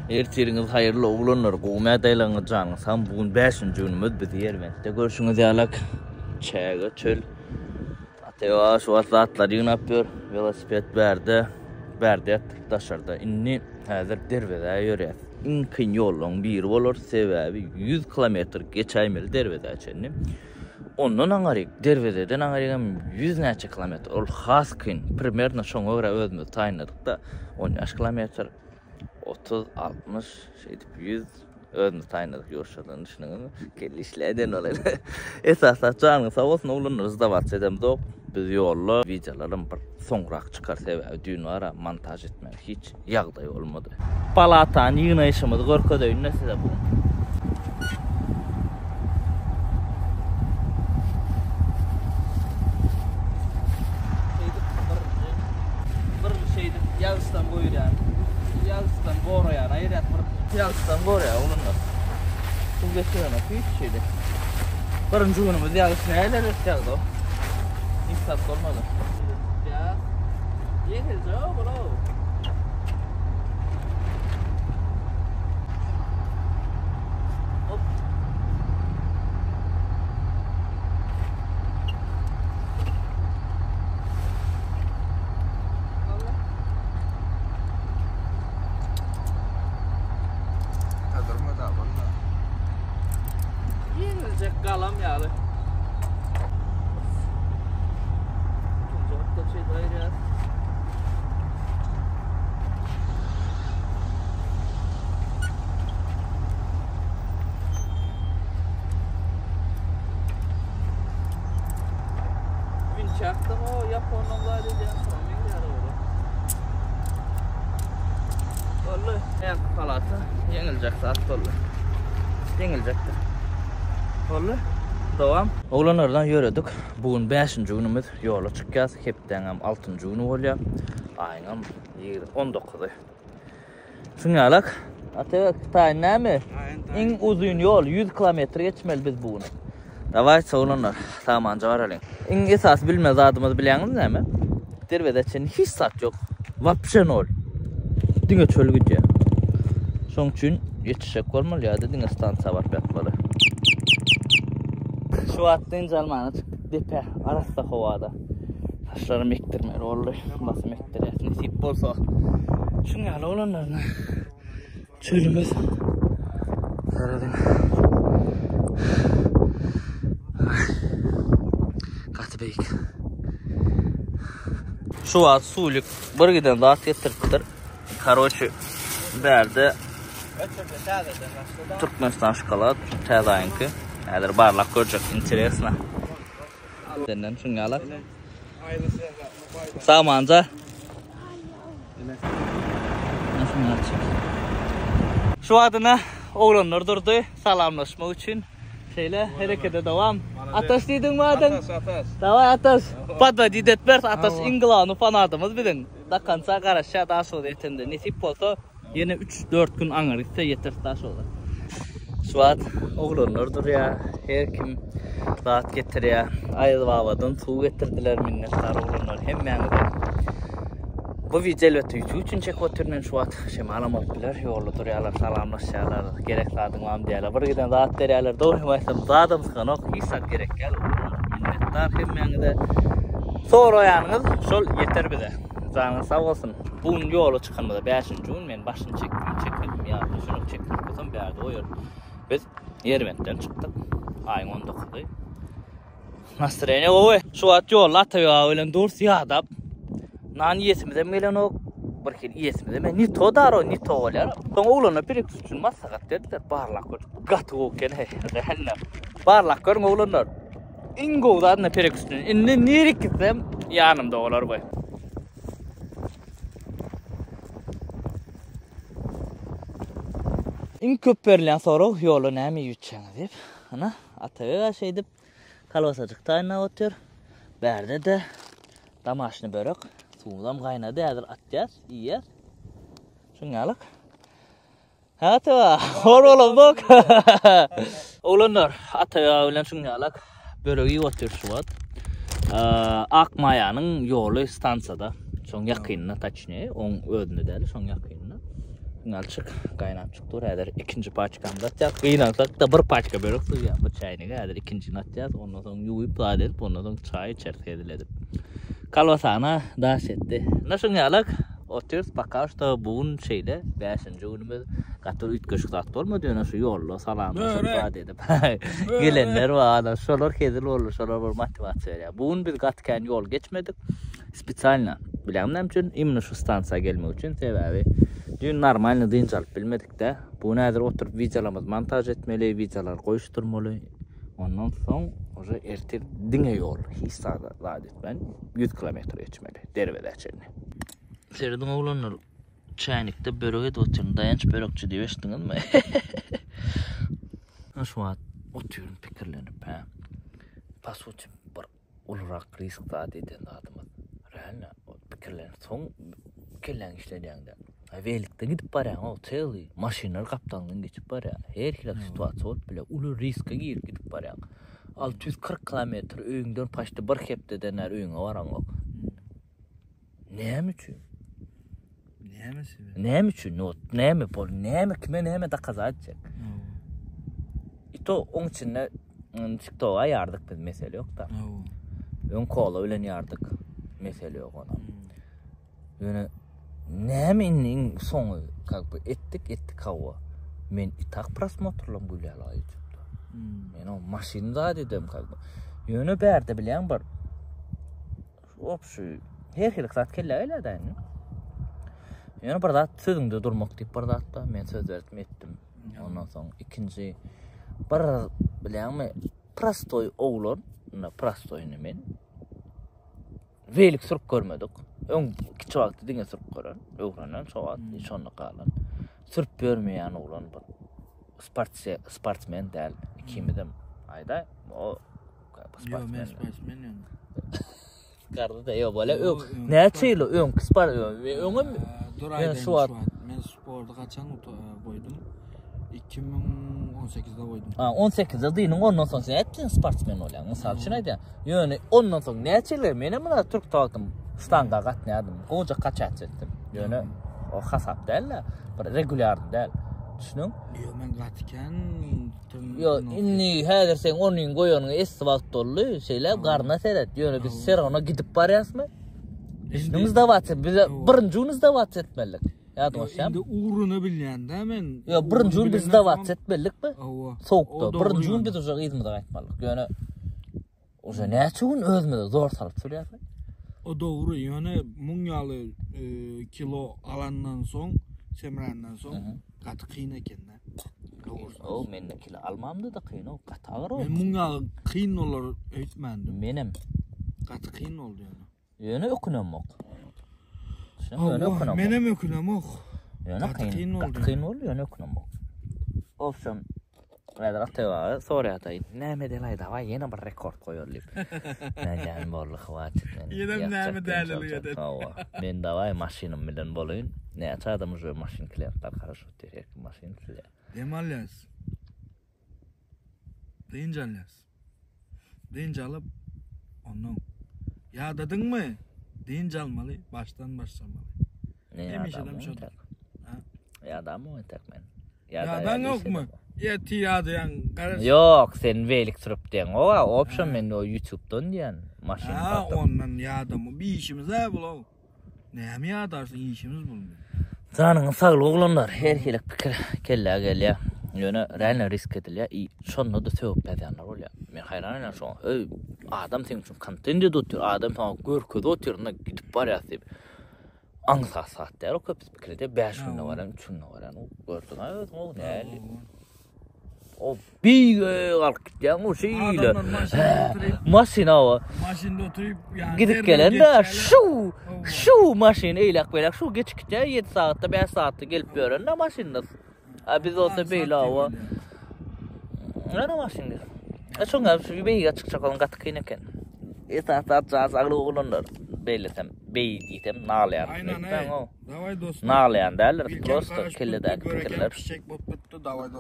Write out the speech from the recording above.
Ertiriňiz haýyrly oglanlar gowy mädaýlaryňyz janyňyz sag bu gün bäşinji günümiz biz Ýerbentde görşüňiz ýalak çäge çöl Atewa şu wagt zatlary ýygnap ýör welosiped bärde bärde ýatdyk daşarda indi häzir Derwezä ýörýäs iň kyn ýollaryň biri bolar sebäbi 100 kilometr geçäýmeli Derwezä çenli ondan aňaryk Derwezeden aňaryk hem 100 näçe kilometr ol has kyn primerno şoňa görä özümizi taýynladykda 15 kilometr 30, 60, şeýdip 100 özümiz taýynladyk ýoşadan düşündiňizmi? Kelle işläýden ol ele. Esasy zat janyň sag bolsun oglanlar sdawats edemzok. Biz ýolda wideolaram bir soňrak çykar sebäbi düýn bara montaž etmäge hiç ýagdaý bolmady. Palatany ýygnaýşymyzy görkezeýin-de size bu gün. Şeýdip birinji birinji şeýdip ýagyşdan goýurýan. Ýagyşdan goraýan aýyrýas bir ýagyşdan goraýar oglanlar. Suw geçirenok hiç şeýle. Birinji günümiz ýagyş näler etýärdi o. Hiç zat bolmady. Ýeňilje bro. Hop. Durma da valla. Ýeňiljek galam ýaly. Ikinji hafta çeýdi aýyrýar. Winçakda o Ýaponyň zady edýän şoňa meňzeýär ogry. Boldy. Ýaňky palata ýeňiljek zat boldy. Ýeňiljekdir. Boldy. Dowam. Oglanlardan ýöredik. Bu gün bäşinji günümiz. Ýola çykýas. Hepdäňem altynjy güni bolýar. Aýyňam 19-y. Şuňalak. Atabek, taýyn näme? Iň uzyn ýol 100 kilometr geçmeli biz bu gün. Daway oglanlar, samanja baralyň. Iň esasy bilmeli zadymyz bilýäňizmi näme? Derwezä çenli hiç zat ýok. Wapşe nol. Diňe çöl gidýär. Şoň üçin ýetişjek bolmaly ýa-da diňe stansiýa baryp ýatmaly. Şu wagt dynç almana çykdyk depä, arassa howada. Saçlarym ekdirmeli boldy. Basym ekdirýäs nesip bolsa. Şuň ýaly bolanlaryna çölümiz. Serediň. Gaty beýik. Şu wagt Sulik bir giden zat getiripdir. Karoçi bärde Türkmenistan şokolad täze aýyňky. Häzir barlap görjek, interesno. Senden şuň ýaly. Samanja. Şu adyna oglanlar durdy salamlaşmak üçin. Şeýle herekete dowam. Ataş diýdiňmi adyň? Ataş, Ataş. Daway Ataş. Podwodit etmeris. Ataş iň glawny fanadymyz biziň. Dakança garaşýar Daşoguz ýetende. Nesip bolsa Ýene üç-dört gün aňyr gitse ýeteris Daşoguza. Şu wagt oglanlar durýar, her kim zat getirýär. Aýaz babadan suw getirdiler, minnetdar oglanlar hemmäňize. Bu wideo elbetde YouTube üçin çekip otyryn men şu wagt. Şemalam bolup biler, ýolda durýarlar, salamlaşýarlar, gerek zadyň barmy diýýärler. Bir giden zat berýärler, dogrymy aýtsam zadam syganok, hiç zat gerek däl oglanlar. Minnetdar hemmäňize. Soraýanyňyz şol ýeter bize. Janyňyz sag bolsun. Bu gün ýola çykanymyza bäşinji gün men başyny çekdim, çekmedim ýadyma düşenok, çekmedik bolsam bärde goýaryn. Biz Ýerbentden çykdyk. Aýyň 19-y. Nastreniýa gowy. Şu wagt ýolda Atabek aga bilen durus ýadap. Nan iýesimizem gelenok. Bir hili iýesimizem ne to daro, ne to bolýar. Soň oglanlar bir üçin maslahat berdiler. Barlap gördük. Gaty gowy eken. Rehelne. Barlap görüň oglanlar. Iň gowy zat ne perek üstüne. Indi nirik gitsem ýanymda bolar bu. Iň köp berilýän sorag ýola näme iýip içýäňiz diýip. Ana, Atabeg şeýdip kolbasajyk taýynlap otyr. Bärde-de damaşny börek. Suwumyzam gaýnady, häzir atýas, iýýäs. Şuň ýalyk. Hä Atabeg, hor bolamzok. Oglanlar, Atabeg bilen şuň ýalak börek iýip otyr şu wagt. Ak Maýanyň ýoly stansiýada. Şoň ýakynynda, toçnee, oň özünde däl, şoň ýakynynda. Nalçyk gaýnap çykdy. Häzir ikinji paçkamyzy atýas. Gynansak-da bir paçka börek sygýar bu çäýnege. Häzir ikinjini atýas. Ondan soň ýuwup zat edip, ondan soň çaý içeris hezil edip. Kolbasana daş etdi. Ine şuň ýalak otyrys. Poka şto bu gün şeýle bäşinji günümiz. Gaty bir üýtgeşik zat bolmady. Ýöne şu ýolda salamlaşyp zat edip gelenler bar. Şolar hezil boldy. Şolar bir motiwasiýa berýär. Bu gün biz gaty kän ýol geçmedik. Spesialno bilýäňmi näme üçin? Imенно şu stansiýa gelmek üçin. Sebäbi düýn normalny dynç alyp bilmedikde. Bu gün häzir oturyp wideolarymyzy montaž etmeli, wideolary goýuşdyrmaly. Ondan soň уже ertir diňe ýol, hiç zat zat etmän 100 kilometr geçmeli Derwezä çenli. Serediň oglanlar, çäýnekde börek edip otyryn. Daýanç börekçi diýip eşitdiňizmi? Şu wagt otyryn pikirlenip, hä. Po suti bir ulurak risk zat eden zadymyz. Realno pikirlenip soň kelläň işledýäňde. Welikde gidip barýaň o çely maşynlar gapdalyndan geçip barýar. Her hili situasiýa bolup biler. Uly riske girip gidip barýaň. 640 kilometr öýüňden paçti bir hepdeden bäri öýüňe baraňok. Näme üçin? Näme sebäp? Näme üçin? No, näme bol? Näme kime näme dakaza etjek? Ito oň içinde TikTok-a ýardyk biz mesele ýok-da. Öň kola bilen ýardyk. Mesele ýok ona. Ýöne näme indi iň soňy как бы etdik, etdik hawa. Men itak prosmotrlam gülýärler YouTube-da. Men o maşyn zat edem как бы. Ýöne bärde bilýän bir Obşi her hili zat kellä gelýär-dä indi. Ýöne bir zat sözüňde durmak diýip bir zat bar. Men söz berdim, etdim. Ondan soň ikinji bir bilýäňmi, prostoý oglan, indi prostoý indi men. Welik sürüp görmedik. Öň kiçi wagty diňe sürüp gören, öwrenen şo wagt şonda galan. Sürüp ýörmeýän oglan bir sportsmen däl ikimizem. Aýda o Ýok, men sportsmen ýöne. Gardy da ýok, bole öň näçe ýyl öňki sport öňem Dur aýdaýyn şu wagt. Men sporty haçan goýdum? 2018-de goýdum. Ha, 18-de dynyň ondan soň sen ätdiň sportsmen bolýaň. Mysal üçin aýdýan. Ýöne ondan soň näçe ýyl men hem muna türk wagtym ştanga gatnaýardym. Gowja kaçat etdim. Ýöne o hasap däl-de, bir regulýar däl. Düşünüň? Ýok, men gaty kän Ýo, indi häzir seň onyň goýanyňa esli wagt boldy. Şeýle garna seret. Ýöne biz serona gidip barýasmy? Düşündiňiz dawaç et. Bize birinji gün dawaç etmelilik. Ýadyňa düşýärmi? Indi ugruny bilýän-dä men. Ýo, birinji gün biz dawaç etmelilikmi? Hawa. Sowukda. Birinji gün biz uje yzymyza gaýtmalyk. Ýöne Uje näçe gün özümize zor salyp sürýäs? O dogry, ýöne muň ýaly e, kilo alandan soň, semränden soň gaty kyn eken-dä. Dogrusu. O men kilo almamda da kyn, o gaty agyr o. Men muň ýaly kyn bolar öýtmändim. Menem. Gaty kyn boldy ýöne. Ýöne ökünemok. Ýöne ökünemok. Menem ökünemok. Ýöne kyn, kyn boldy. Gaty kyn boldy, ýöne ökünemok. Owşam, Häzir Ataý aga soraýar, näme edeli dawaý ýene bir rekord goýaly diýip. Nädýän boldy, hwatit men. Ýenem näme dälilik eden. Hawa. Men dawaý maşynym bilen bolaýyn. Näçe adam uje maşyn klientler garaşyp otyr, her kim maşyn isleýär. Dem alýas. Dynç alýas. Dynç alyp, ondan ýadadyňmy? Dynç almaly, başdan başlamaly. Ne Hemişe-dem şodur. Ýadamok entek men. Ýadaňokmy? Ertir ýadaýaň, garaş. Ýok, sen welik sürüp diýeň. Owa, obşem men o YouTube'dan diýen maşyn Ha, satyp. ondan ýadama. Bir işimiz-ä bul-ow. Näme ýadarsyň, işimiz bul. Janyňyz saglyk oglanlar, her hili pikir kellä gelýär. Ýöne realno risk edilýär i şonda-da sögüp ýazýanlar bolýar. Men haýran bolýan şoňa. Öý, adam seň üçin kontent edip otyr, adam saňa görkezip otyr, ynha gidip barýas diýip. Aňsat zat däl o köpüsi pikir edýär, 5 günde barýan, 3 günde barýan. Gördüň-ä özüň o näli. O beýige galyp gitýäň o şeýle. Adamlar maşynda oturyp. Maşyna o. Maşynda oturyp ýa gidip gelende şu şu maşyn eýläk beýläk şu geçip gitýär 7 sagatda 5 sagatda gelip ýörende maşynda. A biz bolsa beýle o. Näme maşyn? E şoňa şu beýige çykjak olan gaty kyn eken. Esas zat jan saglygy oglanlar. Beýlesem beý diýsem naglaýan. Aýnan Daway dostlar. Naglaýan däldir. Prosta kelledäki pikirler. Pişek bolup gitdi. Daway dostlar.